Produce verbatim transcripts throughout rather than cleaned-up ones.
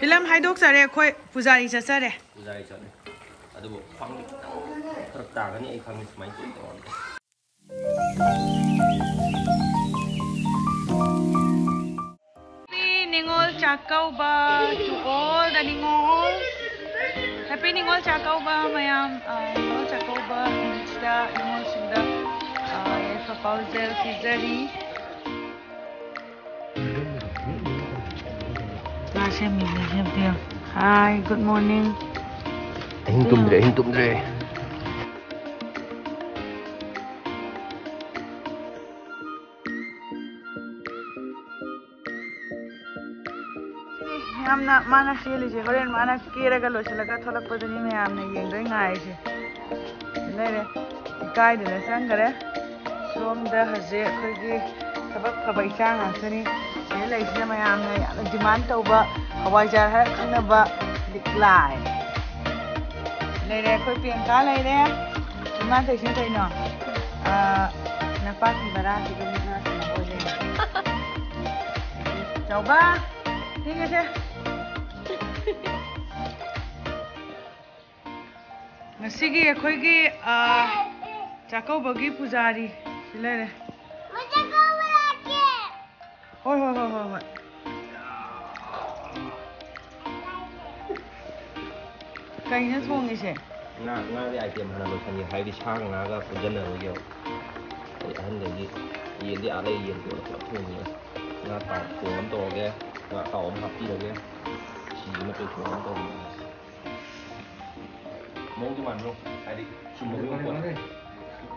Film ꯍꯥꯏꯗꯣꯛꯆꯔꯦ, ꯑꯩꯈꯣꯏ ꯄꯨꯖꯥꯔꯤ ꯆꯠꯆꯔꯦ꯫ ꯄꯨꯖꯥꯔꯤ ꯆꯠꯂꯦ꯫ ꯑꯗꯨꯕꯨ ꯈ꯭ꯋꯥꯡꯗꯤ ꯈꯤꯇꯪ ꯐꯔꯛ ꯇꯥꯒꯅꯤ, ꯑꯩ ꯈꯪꯉꯤ ꯁꯨꯃꯥꯏꯅ ꯇꯧꯔꯗꯤ꯫ Happy Ningol Chakkouba to all the ꯅꯤꯉꯣꯜ꯫ Happy ꯅꯤꯉꯣꯜ ꯆꯥꯛꯀꯧꯕ ꯃꯌꯥꯝ꯫ ꯑ, ꯅꯤꯉꯣꯜ ꯆꯥꯛꯀꯧꯕ ꯅꯨꯃꯤꯠꯁꯤꯗ ꯅꯤꯉꯣꯜꯁꯤꯡꯗ, ꯑ, ꯌꯥꯏꯐ ꯄꯥꯎꯖꯦꯜ ꯄꯤꯖꯔꯤ꯫ ꯉꯥ ꯁꯦꯝꯃꯤꯕꯅꯤ, ꯁꯦꯝꯕꯤꯌꯨ꯫ Hi, good morning. ꯑꯍꯤꯡ ꯇꯨꯝꯗ꯭ꯔꯦ, ꯑꯍꯤꯡ ꯇꯨꯝꯗ꯭ꯔꯦ꯫ ꯌꯥꯝꯅ ꯃꯥꯅ ꯆꯦꯜꯂꯤꯁꯦ, ꯍꯣꯔꯦꯟ ꯃꯥꯅ ꯀꯦꯔꯒ ꯂꯣꯏꯁꯤꯜꯂꯒ ꯊꯣꯛꯂꯛꯄꯗꯨꯅꯤ ꯃꯌꯥꯝꯅ ꯌꯦꯡꯗꯣꯏ ꯉꯥꯏꯔꯤꯁꯦ꯫ ꯂꯩꯔꯦ, ꯏꯀꯥꯏꯗꯅ ꯆꯪꯈꯔꯦ꯫ ꯁꯣꯝꯗ ꯍꯧꯖꯤꯛ ꯑꯩꯈꯣꯏꯒꯤ ꯊꯕꯛ ꯐꯕ ꯏꯆꯥ ꯉꯥꯛꯇꯅꯤ꯫ ꯁꯤꯗ ꯂꯩꯁꯤꯅ ꯃꯌꯥꯝꯅ ꯌꯥꯝꯅ demand ꯇꯧꯕ ꯍꯋꯥꯏꯖꯥꯔ ꯍꯥꯏꯔ ꯈꯪꯅꯕ ꯂꯤꯛꯂꯥꯏ꯫ ꯂꯩꯔꯦ, ꯑꯩꯈꯣꯏ ꯄ꯭ꯔꯤꯌꯥꯡꯀꯥ ꯂꯩꯔꯦ꯫ ꯏꯃꯥ ꯇꯧꯏꯁꯤꯅ ꯀꯩꯅꯣ? ꯑꯥ, ꯅꯄꯥꯛꯀꯤ ꯕꯔꯥꯁꯤꯒ ꯃꯨꯛꯅꯥ ꯁꯥꯟꯅꯕ ꯑꯣꯏ ꯂꯩꯔꯝꯃꯦ꯫ ꯆꯥꯎꯕ, ꯊꯦꯡꯉꯁꯦ꯫ ꯉꯁꯤꯒꯤ ꯑꯩꯈꯣꯏꯒꯤ, ꯑꯥ, ꯆꯥꯛꯀꯧꯕꯒꯤ ꯄꯨꯖꯥꯔꯤ ꯁꯤ ꯂꯩꯔꯦ꯫ ꯍꯣꯏ, ꯍꯣꯏ, ꯍꯣꯏ, ꯍꯣꯏ, ꯍꯣꯏ꯫ ꯀꯩꯅꯣ ꯊꯣꯡꯉꯤꯁꯦ? ꯉꯥ, ꯉꯥꯒꯤ item ꯍꯥꯟꯅ ꯂꯣꯏꯁꯟꯒꯦ꯫ ꯍꯥꯏꯗꯤ ꯁꯥꯒ ꯉꯥꯒ ꯄꯨꯟꯁꯤꯟꯅꯔꯣꯏꯒꯦꯕ꯫ ꯑꯩ ꯑꯍꯟꯈꯩꯒꯤ ꯌꯦꯟꯗꯤ ꯑꯥ ꯂꯩ, ꯌꯦꯟ ꯀꯣꯟꯅ ꯄꯨꯂꯞ ꯊꯣꯡꯉꯒꯦ꯫ ꯉꯥ ꯇꯥꯎ ꯊꯣꯡ ꯑꯃ ꯇꯧꯔꯒꯦ, ꯉꯥ ꯑꯇꯥꯎ ꯑꯃ ꯍꯥꯞꯄꯤꯔꯒꯦ꯫ ꯁꯤꯁꯤꯃ ꯇꯣꯏꯊꯣꯛ ꯑꯃ ꯇꯧꯔꯒꯦ꯫ ꯃꯑꯣꯡꯗꯤ ꯃꯥꯟꯕ꯭ꯔꯣ? ꯍꯥꯏꯗꯤ ꯆꯨꯝꯕ ꯃꯑꯣꯡ ꯄꯣꯠ,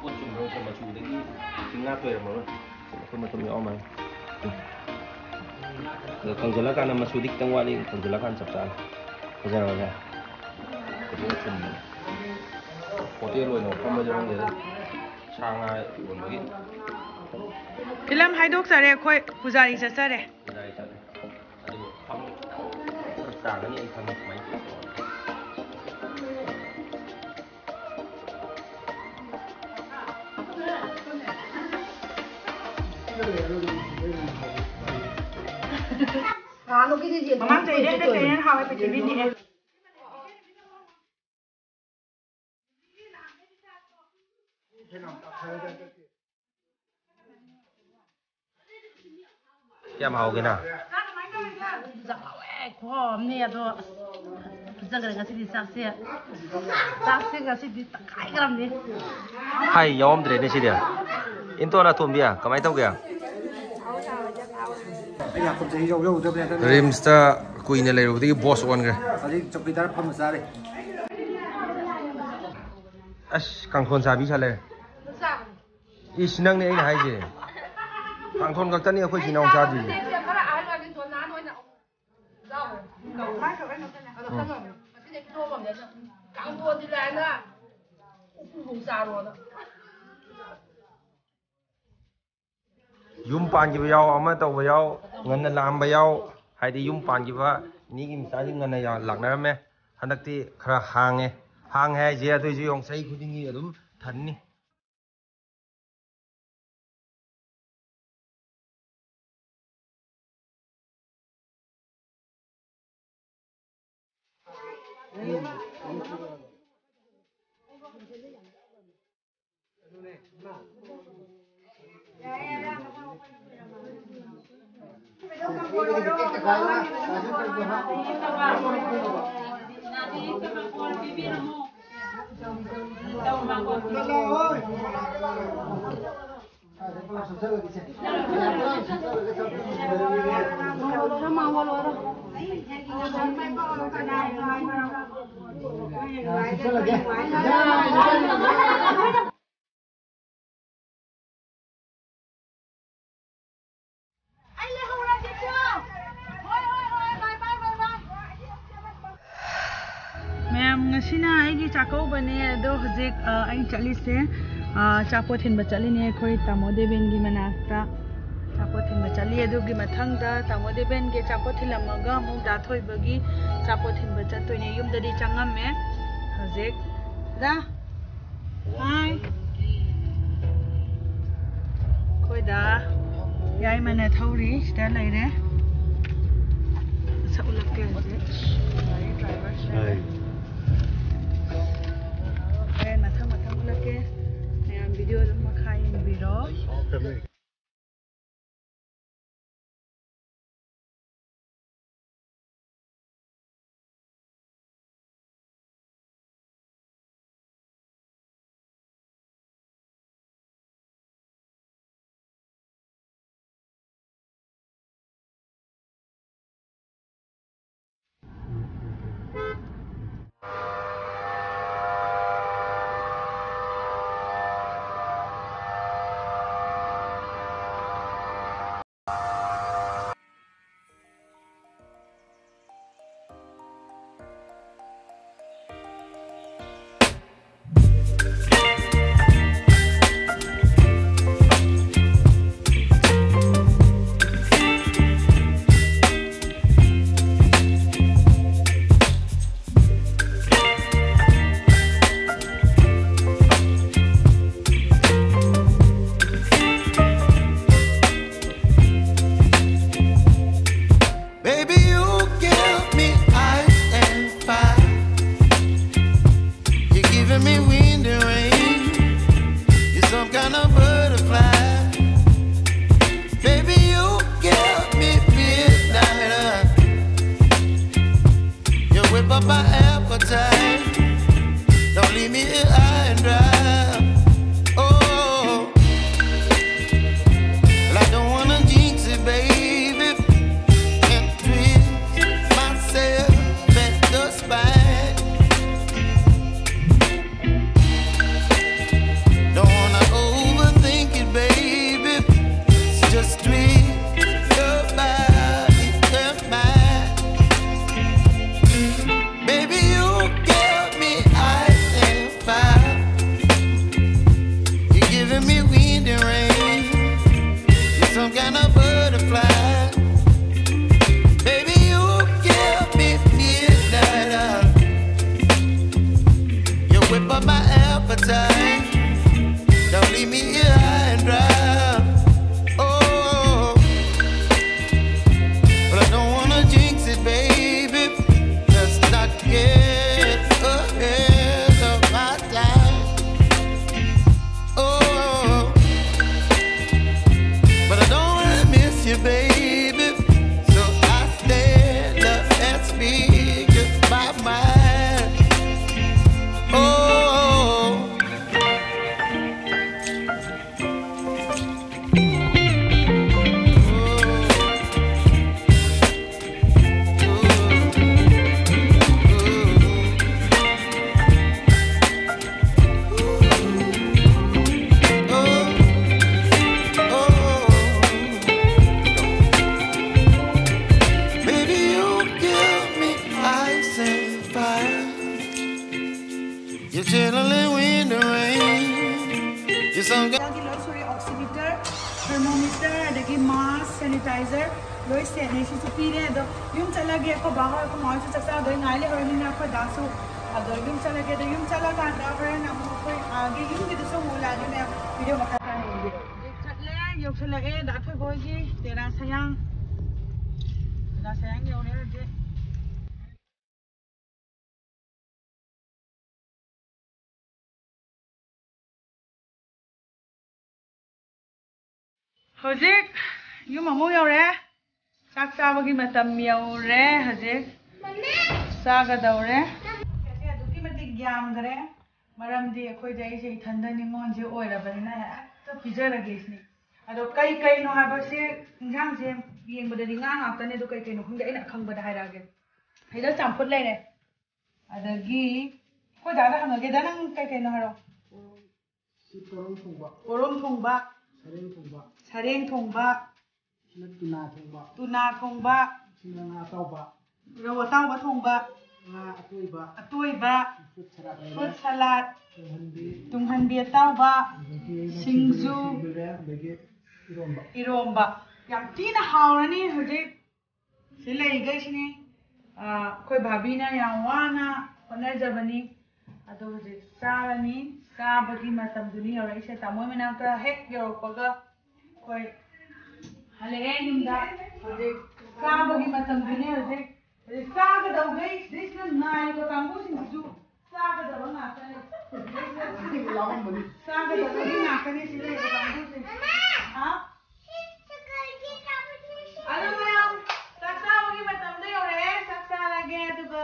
ꯄꯣꯠ ꯆꯨꯝꯕ ꯃꯑꯣꯡ ꯃꯆꯨꯗꯒꯤ ꯉꯥ ꯇꯣꯏꯔꯝꯃꯔꯣꯏ꯫ ꯃꯊꯨꯝ ꯃꯊꯨꯝ ꯌꯥꯎꯔꯝꯃꯅꯤ꯫ ꯑꯗꯣ ꯀꯪꯁꯤꯜꯂꯀꯥꯟꯗ ꯃꯆꯨꯗꯤ ꯈꯤꯇꯪ ꯋꯥꯠꯂꯤ, ꯀꯪꯁꯤꯜꯂꯀꯥꯟꯗ ꯆꯞ ꯆꯥꯅꯤ꯫ ꯐꯖꯔꯕꯅꯦ꯫ ꯐꯖꯅ ꯊꯨꯝꯕꯅꯦ꯫ ꯍꯣꯇꯦꯜ ꯑꯣꯏꯅ ꯐꯝꯕꯁꯦ ꯈꯪꯗꯦꯗ꯫ ꯁꯥ ꯉꯥ ꯌꯣꯟꯕꯒꯤ꯫ ꯐꯤꯂꯝ ꯍꯥꯏꯗꯣꯛꯆꯔꯦ, ꯑꯩꯈꯣꯏ ꯄꯨꯖꯥꯔꯤ ꯆꯠꯆꯔꯦ꯫ ꯄꯨꯖꯥꯔꯤ ꯆꯠꯂꯦ꯫ ꯑꯗꯨꯕꯨ ꯐꯝ ꯈꯤꯇꯪ ꯐꯔꯛ ꯇꯥꯒꯅꯤ, ꯑꯩ ꯈꯪꯉꯤ ꯁꯨꯃꯥꯏꯅ ꯇꯧꯔꯗꯤ꯫ ꯃꯃꯥꯡ ꯆꯍꯤꯗꯩ ꯍꯟꯗꯛ ꯆꯍꯤꯅ ꯍꯦꯟꯅ ꯍꯥꯎꯋꯦ, ꯄ꯭ꯔꯤꯊꯤꯕꯤꯗꯤ꯫ ꯀꯌꯥꯝ ꯍꯥꯎꯒꯦꯅ? ꯆꯥꯛ ꯍꯥꯎꯋꯦ, ꯈꯨꯍꯥꯎ ꯑꯃꯅꯦ꯫ ꯑꯗꯣ ꯑꯁ, ꯐꯖꯈ꯭ꯔꯦ ꯉꯁꯤꯗꯤ ꯆꯥꯛꯁꯦ꯫ ꯆꯥꯛꯁꯦ ꯉꯁꯤꯗꯤ ꯇꯛꯈꯥꯏꯈ꯭ꯔꯕꯅꯤ꯫ ꯍꯥꯏ ꯌꯥꯎꯔꯝꯗ꯭ꯔꯦꯅꯦ ꯁꯤꯗꯤ꯫ ꯏꯟꯇꯣꯟ ꯑꯇꯣꯝꯕꯤ, ꯀꯃꯥꯏꯅ ꯇꯧꯒꯦ? ꯔꯤꯝꯁꯇ ꯀꯨꯏꯅ ꯂꯩꯔꯨꯕꯗꯒꯤ ꯕꯣꯁ ꯑꯣꯟꯈ꯭ꯔꯦ꯫ ꯍꯧꯖꯤꯛ ꯆꯧꯀꯤꯗꯥꯔ ꯐꯝꯃ ꯆꯥꯔꯤ꯫ ꯑꯁ, ꯀꯥꯡꯊꯣꯟ ꯆꯥꯕꯤ ꯁꯥ ꯂꯩꯔꯦ꯫ ꯏꯁ, ꯅꯪꯅꯦ ꯑꯩꯅ ꯍꯥꯏꯁꯦ꯫ ꯀꯥꯡꯊꯣꯟ ꯈꯛꯇꯅꯤ ꯑꯩꯈꯣꯏ ꯏꯆꯤꯟ ꯏꯅꯥꯎ ꯆꯥꯗꯣꯏꯁꯦ꯫ ꯎꯝ꯫ ꯌꯨꯝ ꯄꯥꯟꯈꯤꯕ ꯌꯥꯎ, ꯑꯃ ꯇꯧꯕ ꯌꯥꯎ, ꯉꯟꯅ ꯂꯥꯛꯑꯝꯕ ꯌꯥꯎ, ꯍꯥꯏꯗꯤ ꯌꯨꯝ ꯄꯥꯟꯈꯤꯕ ꯃꯤꯒꯤ ꯃꯆꯥꯁꯤꯡ ꯉꯟꯅ ꯌꯥ-, ꯂꯥꯛꯅꯔꯝꯃꯦ꯫ ꯍꯟꯗꯛꯇꯤ ꯈꯔ ꯍꯥꯡꯉꯦ꯫ ꯍꯥꯡꯉꯦ ꯍꯥꯏꯁꯦ ꯑꯗꯨꯏꯁꯨ ꯌꯦꯡꯉꯨ, ꯆꯍꯤ ꯈꯨꯗꯤꯡꯒꯤ ꯑꯗꯨꯝ ꯊꯟꯅꯤ꯫ ꯑꯩ ꯂꯩꯍꯧꯔꯒꯦꯀꯣ꯫ ꯍꯣꯏ, ꯍꯣꯏ, ꯍꯣꯏ, bye, bye, bye, bye꯫ ꯃꯌꯥꯝ, ꯉꯁꯤꯅ ꯑꯩꯒꯤ ꯆꯥꯛꯀꯧꯕꯅꯦ, ꯑꯗꯣ ꯍꯧꯖꯤꯛ, ꯑ, ꯑꯩ ꯆꯠꯂꯤꯁꯦ, ꯑ, ꯑꯆꯥꯄꯣꯠ ꯊꯤꯟꯕ ꯆꯠꯂꯤꯅꯦ ꯑꯩꯈꯣꯏ ꯇꯥꯃꯣ ꯗꯦꯕꯦꯟꯒꯤ ꯃꯅꯥꯛꯇ꯫ ꯑꯆꯥꯄꯣꯠ ꯊꯤꯟꯕ ꯆꯠꯂꯤ꯫ ꯑꯗꯨꯒꯤ ꯃꯊꯪꯗ ꯇꯥꯃꯣ ꯗꯦꯕꯦꯟꯒꯤ ꯑꯆꯥꯄꯣꯠ ꯊꯤꯜꯂꯝꯃꯒ ꯑꯃꯨꯛ ꯗꯥ ꯊꯣꯏꯕꯒꯤ ꯑꯆꯥꯄꯣꯠ ꯊꯤꯟꯕ ꯆꯠꯇꯣꯏꯅꯦ꯫ ꯌꯨꯝꯗꯗꯤ ꯆꯪꯉꯝꯃꯦ꯫ ꯍꯧꯖꯤꯛ ꯗꯥ ꯍꯥꯏ꯫ ꯑꯩꯈꯣꯏꯗ ꯌꯥꯏꯃꯅ ꯊꯧꯔꯤ, ꯁꯤꯗ ꯂꯩꯔꯦ꯫ Up my appetite. Don't leave me here high and dry. Oh, well, I don't wanna jinx it, baby, and twist myself at the spine. Don't wanna overthink it, baby. Just twist your body and mine. Baby, you give me ice and fire. You're giving me wind and rain. You're some kind of butterfly. Baby, you give me midnight oil. You whip up my appetite. Don't leave me here high and dry. Oh, but I don't wanna jinx it, baby. Let's not get ahead of my time. Oh, but I don't wanna miss you, baby. So I stand up and speak my mind. Oh. Baby, you give me ice and fire. You're chilling in the rain. You're some guy. ꯒꯤ ꯂꯣꯏ ꯁꯨꯔꯦ, oximeter, thermometer, ꯑꯗꯒꯤ mask, sanitizer, ꯂꯣꯏ ꯁꯦꯠꯅꯦ꯫ ꯁꯤꯁꯨ ꯄꯤꯔꯦ꯫ ꯑꯗꯣ ꯌꯨꯝ ꯆꯠꯂꯒꯦ꯫ ꯑꯩꯈꯣꯏ ꯕꯥ ꯍꯣꯏ, ꯑꯩꯈꯣꯏ ꯃꯥ ꯍꯣꯏꯁꯨ ꯆꯥꯛ ꯆꯥꯗꯣꯏ ꯉꯥꯏ ꯂꯩꯍꯧꯔꯃꯤꯅ ꯑꯩꯈꯣꯏ ꯗꯥꯁꯨ꯫ ꯑꯗꯣ ꯌꯨꯝ ꯆꯠꯂꯒꯦ꯫ ꯑꯗꯣ ꯌꯨꯝ ꯆꯠꯂꯀꯥꯟꯗ ꯍꯣꯔꯦꯟ ꯑꯃꯨꯛ ꯑꯩꯈꯣꯏ ꯑꯥꯒꯤ ꯌꯨꯝꯒꯤꯗꯨꯁꯨ ꯑꯃꯨꯛ ꯎꯠꯂꯛꯑꯒꯦ ꯃꯌꯥꯝ꯫ Video ꯃꯈꯥ ꯇꯥꯅ ꯌꯦꯡꯕꯤꯔꯣ꯫ ꯍꯧꯖꯤꯛ ꯆꯠꯂꯦ, ꯌꯧꯁꯜꯂꯛꯑꯦ ꯗꯥ ꯊꯣꯏꯕ ꯍꯣꯏꯒꯤ ꯇꯦꯔꯥ ꯁꯌꯥꯡ꯫ ꯇꯦꯔꯥ ꯁꯌꯥꯡ ꯌꯧꯔꯦ ꯍꯧꯖꯤꯛ꯫ ꯍꯧꯖꯤꯛ ꯌꯨꯝ ꯑꯃꯨꯛ ꯌꯧꯔꯦ꯫ ꯆꯥꯛ ꯆꯥꯕꯒꯤ ꯃꯇꯝ ꯌꯧꯔꯦ ꯍꯧꯖꯤꯛ꯫ ꯆꯥꯒꯗꯧꯔꯦ꯫ ꯑꯁꯤ ꯑꯗꯨꯛꯀꯤ ꯃꯇꯤꯛ ꯌꯥꯝꯈ꯭ꯔꯦ, ꯃꯔꯝꯗꯤ ꯑꯩꯈꯣꯏꯗꯤ, ꯑꯩꯁꯦ ꯏꯊꯟꯗ ꯅꯤꯉꯣꯜꯁꯦ ꯑꯣꯏꯔꯕꯅꯤꯅ ꯍꯦꯛꯇ ꯄꯤꯖꯔꯒꯦ ꯁꯤꯅꯤ꯫ ꯑꯗꯣ ꯀꯩ ꯀꯩꯅꯣ ꯍꯥꯏꯕꯁꯦ, ꯏꯟꯖꯥꯡꯁꯦ ꯌꯦꯡꯕꯗꯗꯤ ꯉꯥ ꯉꯥꯛꯇꯅꯦ, ꯑꯗꯣ ꯀꯩ ꯀꯩꯅꯣ ꯈꯪꯗꯦ, ꯑꯩꯅ ꯑꯈꯪꯕꯗ ꯍꯥꯏꯔꯛꯑꯒꯦ꯫ ꯁꯤꯗ ꯆꯝꯐꯨꯠ ꯂꯩꯔꯦ, ꯑꯗꯒꯤ ꯑꯩꯈꯣꯏ ꯗꯥꯗ ꯍꯪꯉꯒꯦꯗ, ꯅꯪ ꯀꯩ ꯀꯩꯅꯣ ꯍꯥꯏꯔꯣ꯫ ꯁꯤ ꯄꯣꯔꯣꯝ ꯊꯣꯡꯕ꯫ ꯄꯣꯔꯣꯝ ꯊꯣꯡꯕ꯫ ꯁꯔꯦꯡ ꯊꯣꯡꯕ꯫ ꯁꯔꯦꯡ ꯊꯣꯡꯕ꯫ ꯁꯤꯅ ꯇꯨꯅꯥ ꯊꯣꯡꯕ꯫ ꯇꯨꯅꯥ ꯊꯣꯡꯕ꯫ ꯁꯤꯅ ꯉꯥ ꯑꯇꯥꯎꯕ꯫ ꯔꯧ ꯑꯇꯥꯎꯕ ꯊꯣꯡꯕ꯫ ꯉꯥ ꯑꯇꯣꯏꯕ꯫ ꯑꯇꯣꯏꯕ꯫ ꯐ꯭ꯔꯨꯠ ꯁꯂꯥꯗ ꯂꯩꯔꯦ꯫ Fruit salad. ꯇꯨꯡꯍꯟꯕꯤ꯫ ꯇꯨꯡꯍꯟꯕꯤ ꯑꯇꯥꯎꯕ꯫ ꯑꯗꯒꯤ ꯁꯤꯡꯖꯨ꯫ ꯁꯤꯡꯖꯨ ꯂꯩꯔꯦ, ꯑꯗꯒꯤ ꯏꯔꯣꯝꯕ꯫ ꯏꯔꯣꯝꯕ꯫ ꯌꯥꯝ ꯊꯤꯅ ꯍꯥꯎꯔꯅꯤ ꯍꯧꯖꯤꯛ꯫ ꯁꯤ ꯂꯩꯔꯤꯈꯩꯁꯤꯅꯤ, ꯑ, ꯑꯩꯈꯣꯏ ꯚꯥꯕꯤꯅ ꯌꯥꯝ ꯋꯥꯅ ꯍꯣꯠꯅꯖꯕꯅꯤ꯫ ꯑꯗꯣ ꯍꯧꯖꯤꯛ ꯆꯥꯔꯅꯤ꯫ ꯆꯥꯕꯒꯤ ꯃꯇꯝꯗꯨꯅꯤ ꯌꯧꯔꯛꯏꯁꯦ꯫ ꯇꯥꯃꯣ ꯃꯅꯥꯛꯇ ꯍꯦꯛ ꯌꯧꯔꯛꯄꯒ ꯑꯩꯈꯣꯏ ꯍꯜꯂꯛꯑꯦ ꯌꯨꯝꯗ꯫ ꯍꯧꯖꯤꯛ ꯆꯥꯕꯒꯤ ꯃꯇꯝꯗꯨꯅꯤ ꯍꯧꯖꯤꯛ꯫ ꯍꯧꯖꯤꯛ ꯆꯥꯒꯗꯧꯕꯈꯩ ꯁꯤꯗꯩꯁꯤꯗ ꯉꯥꯏꯔꯤꯕ ꯀꯥꯡꯕꯨꯁꯤꯡꯁꯤꯁꯨ ꯆꯥꯒꯗꯕ ꯉꯥꯛꯇꯅꯤ꯫ ꯂꯥꯎꯔꯝꯕꯅꯤ꯫ ꯆꯥꯒꯗꯕꯒꯤ ꯉꯥꯛꯇꯅꯤ ꯁꯤ ꯂꯩꯕ ꯀꯥꯡꯕꯨꯁꯦ꯫ ꯍꯥ? ꯑꯗꯣ ꯃꯌꯥꯝ ꯆꯥꯛ ꯆꯥꯕꯒꯤ ꯃꯇꯝꯗ ꯌꯧꯔꯛꯑꯦ꯫ ꯆꯥꯛ ꯆꯥꯔꯒꯦ, ꯑꯗꯨꯒ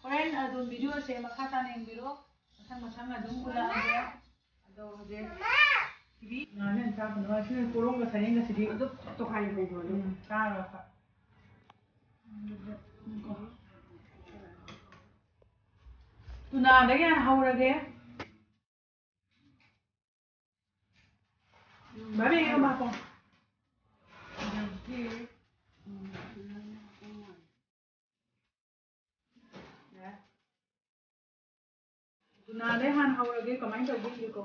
ꯍꯣꯔꯦꯟ ꯑꯗꯨꯝ ꯚꯤꯗꯤꯑꯣꯁꯦ ꯃꯈꯥ ꯇꯥꯅ ꯌꯦꯡꯕꯤꯔꯣ꯫ ꯃꯊꯪ ꯃꯊꯪ ꯑꯗꯨꯝ ꯎꯠꯂꯛꯑꯒꯦ꯫ ꯑꯗꯣ ꯍꯧꯖꯤꯛ ꯊꯤꯕꯤ꯫ ꯉꯥꯁꯦ ꯌꯥꯝ ꯆꯥꯒꯅꯨ꯫ ꯁꯤ ꯄꯣꯔꯣꯝꯒ ꯁꯔꯦꯡꯒꯁꯤꯗꯤ ꯑꯗꯨ ꯇꯣꯈꯥꯏꯅ ꯊꯣꯡꯈ꯭ꯔꯣ ꯑꯗꯨ꯫ ꯎꯝ, ꯆꯥꯔꯣꯏ ꯑꯩꯈꯣꯏ꯫ ꯇꯨꯅꯥꯗꯒꯤ ꯍꯥꯟꯅ ꯍꯧꯔꯒꯦ꯫ ꯕꯥꯕꯤ, ꯌꯦꯡꯉꯣ, ꯃꯥ ꯀꯣ꯫ ꯑꯗꯒꯤ, ꯎꯝ, ꯌꯥꯔꯦ꯫ ꯇꯨꯅꯥꯗꯩ ꯍꯥꯟꯅ ꯍꯧꯔꯒꯦ, ꯀꯃꯥꯏꯅ ꯇꯧꯒꯦ ꯌꯦꯡꯒꯦꯀꯣ꯫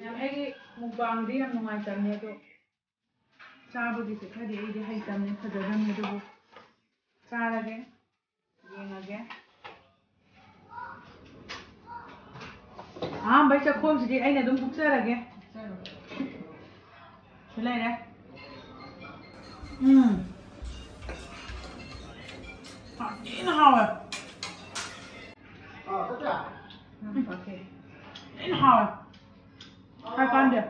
ꯌꯥꯝ, ꯑꯩꯒꯤ ꯃꯨꯛꯕꯥꯡꯗꯤ ꯌꯥꯝ ꯅꯨꯡꯉꯥꯏꯇꯕꯅꯦ, ꯑꯗꯣ ꯆꯥꯕꯒꯤꯁꯦ ꯈꯔꯗꯤ ꯑꯩꯗꯤ ꯍꯩꯇꯕꯅꯦ, ꯐꯖꯗꯕꯅꯦ, ꯑꯗꯨꯕꯨ ꯆꯥꯔꯒꯦ, ꯌꯦꯡꯉꯒꯦ꯫ ꯑꯍꯥꯟꯕꯩ ꯆꯥꯛꯈꯣꯝꯁꯤꯗꯤ ꯑꯩꯅ ꯑꯗꯨꯝ ꯍꯨꯛꯆꯔꯒꯦ꯫ ꯁꯤ ꯂꯩꯔꯦ꯫ ꯎꯝ꯫ ꯌꯥꯝ ꯊꯤꯅ ꯍꯥꯎꯋꯦ꯫ ꯎꯝ, okay꯫ ꯊꯤꯅ ꯍꯥꯎꯋꯦ꯫ ꯍꯥꯏ ꯀꯥꯟꯗꯦ꯫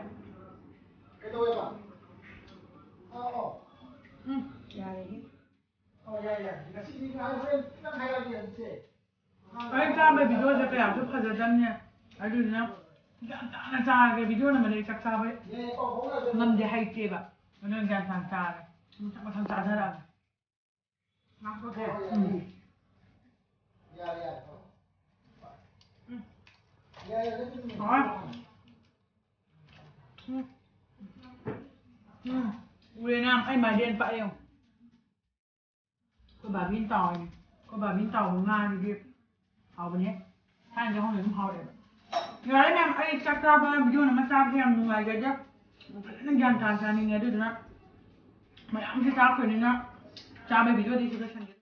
ꯎꯝ, ꯌꯥꯔꯦꯍꯦ꯫ ꯑꯩ ꯆꯥꯕꯩ ꯚꯤꯗꯤꯑꯣꯁꯦ ꯀꯌꯥꯁꯨ ꯐꯖꯗꯕꯅꯦ꯫ ꯑꯗꯨꯗꯨꯅ ꯒ꯭ꯌꯥꯟ ꯇꯥꯅ ꯆꯥꯔꯒꯦ꯫ ꯚꯤꯗꯤꯑꯣ ꯅꯝꯕꯗꯤ ꯑꯩ ꯆꯥꯛ ꯆꯥꯕꯩ ꯉꯝꯗꯦ, ꯍꯩꯇꯦꯕ꯫ ꯑꯗꯨꯅ ꯒ꯭ꯌꯥꯟ ꯇꯥꯅ ꯆꯥꯔꯒꯦ꯫ ꯃꯊꯪ ꯃꯊꯪ ꯆꯥꯊꯔꯛꯑꯒꯦ꯫ ꯎꯝ꯫ ꯎꯝ꯫ ꯎꯝ꯫ ꯎꯔꯦꯅ ꯑꯩ ꯃꯥꯏꯔꯦꯟ ꯄꯥꯛꯑꯦ ꯌꯦꯡꯉꯨ꯫ ꯑꯩꯈꯣꯏ ꯚꯥꯕꯤꯅ ꯇꯥꯎꯔꯤꯅꯦ꯫ ꯑꯩꯈꯣꯏ ꯚꯥꯕꯤꯅ ꯇꯥꯎꯕ ꯉꯥꯗꯨꯗꯤ ꯍꯥꯎꯕꯅꯦ꯫ ꯊꯥꯏꯅꯗꯤ ꯍꯧꯅ ꯑꯗꯨꯝ ꯍꯥꯎꯔꯛꯑꯦꯕ꯫ ꯌꯥꯔꯦ ꯃꯌꯥꯝ, ꯑꯩ ꯆꯥꯛ ꯆꯥꯕ ꯚꯤꯗꯤꯑꯣ ꯅꯝꯕ ꯆꯥꯕꯁꯦ ꯌꯥꯝ ꯅꯨꯡꯉꯥꯏꯖꯗꯦ꯫ ꯐꯖꯅ ꯒ꯭ꯌꯥꯟ ꯇꯥꯅ ꯆꯥꯅꯤꯡꯉꯦ꯫ ꯑꯗꯨꯗꯨꯅ ꯃꯌꯥꯝꯁꯦ ꯆꯥꯔꯛꯇꯣꯏꯅꯤꯅ ꯆꯥꯕꯩ ꯚꯤꯗꯤꯑꯣꯗꯤ ꯁꯤꯗ ꯂꯣꯏꯁꯟꯒꯦ꯫